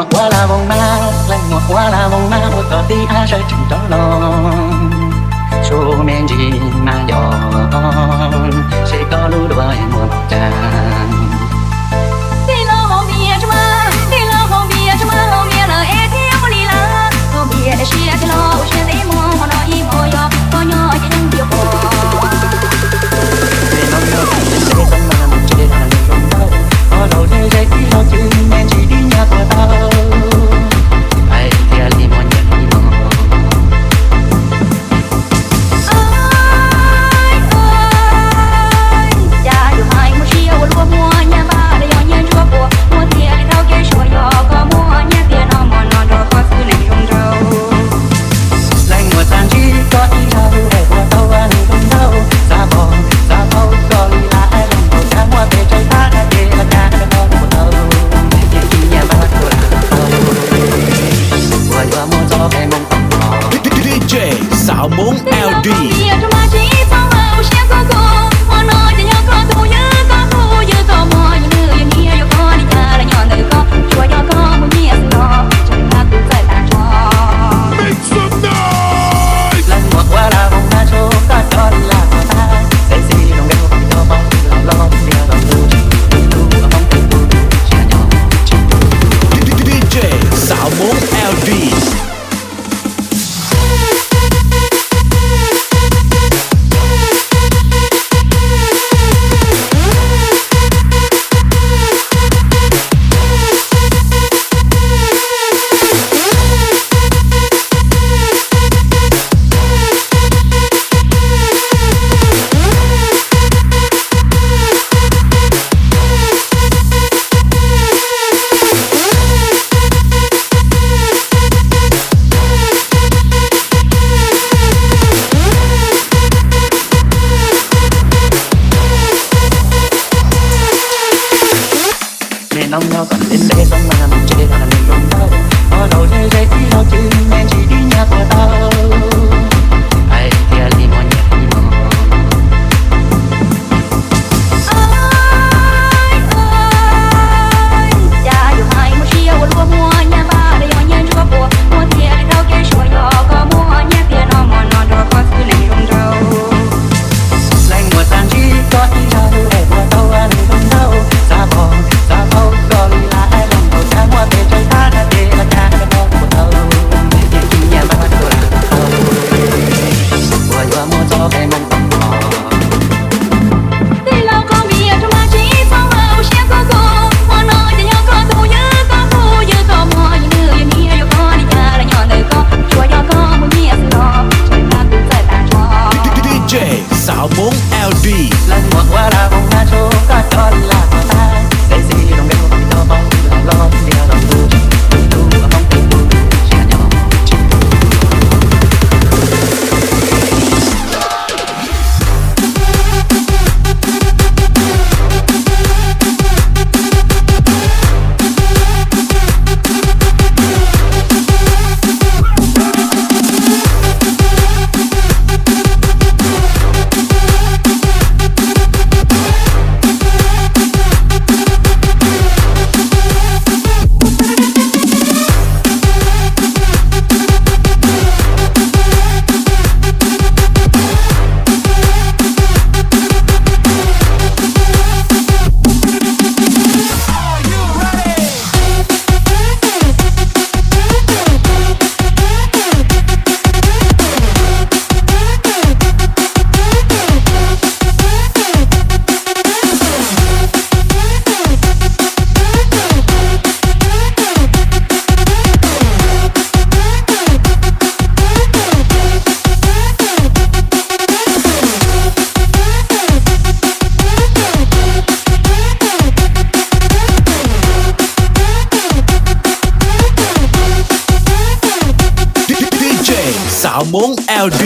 Ua la voos mab, leej muam ua la voos mab ua koj tib ab sawv tsees rov los. Tshuav me ntsis mas yog, seb koj lub duav muag los cas. Tij laug Hauv Npias tsis mag, tij laug Hauv Npias tsis mag, Hauv Npias lawm es thiaj muaj li lawm. Hauv Npias daim siab tij laug ua siab ntev muag, hmo no ib hmo yog koj nyob ces yeej yuav pom. Tij laug nyob tom tsev tsev xyoo mas mus tsev los nws zoo nkauj, ho zaum ze ze tij laug cwj me ntsis dib nyab puas tau. Hais tias li muaj nyiaj li no. Cas yus hais muaj siab ua luaj, muaj nyiaj npab los yog nyiaj ntsuab puas muaj, thiaj li rau kev suav, yog koj muaj nyiaj tiag no, hmo no nrog koj xwb neeg zoo nraug. Leej muam tag ntsib koj ib zaug es puas tau ua nws zoo nraug, xav pom xav paub koj li lawm, leej thaum cas muaj pes tsawg thab na, ces los cas rau koj puas tau, ces tsis nyiaj npab tuaj lam tau, puas yuav muaj txoj kev moo tau los. D J Xav Moob L D. Leej muam ua la voos mab tshuav koj cov li laj puas tau, xev xis zoo nkauj koj paub tij laug los tiag los tus tsis tus ua Hmoob tus tus siab nyob tsis tus. D J Xav Moob L D. Me noob nyob kom ntev ntev xyoo mas mus tsev los nws zoo nkauj, ho zaum ze ze tij laug cwj me ntsis dib nyab puas tau. Hais tias li muaj nyiaj li no. Cas yus hais muaj siab ua luaj, muaj nyiaj npab los yog nyiaj ntsuab puas muaj, thiaj li rau kev suav, yog koj muaj nyiaj tiag no, hmo no nrog koj xwb neeg zoo nraug. Leej muam tag ntsib koj ib zaug es puas tau ua nws zoo nraug, xav pom xav paub koj li lawm, leej thaum cas muaj pes tsawg thab na, ces los cas rau koj puas tau, ces tsis nyiaj npab tuaj lam tau, puas yuav muaj txoj kev moo tau los. Tij laug Hauv Npias tsis mag, tsis txhob ua siab kub kub, hmo no ces yog koj tus, yog koj tus, yog koj muaj yus nws yus nyiaj, yuav koj li cas los nyob ntawm koj, tsuas yog koj muaj nyiaj xwb los tseem nrog kuv txawj tas tso. D J Xav Moob L D. Leej muam ua la voos mab tshuav koj cov li laj puas tau, xev xis zoo nkauj koj paub tij laug los tiag los tus tsis tus ua Hmoob tus tus siab nyob tsis tus. D J Xav Moob L D.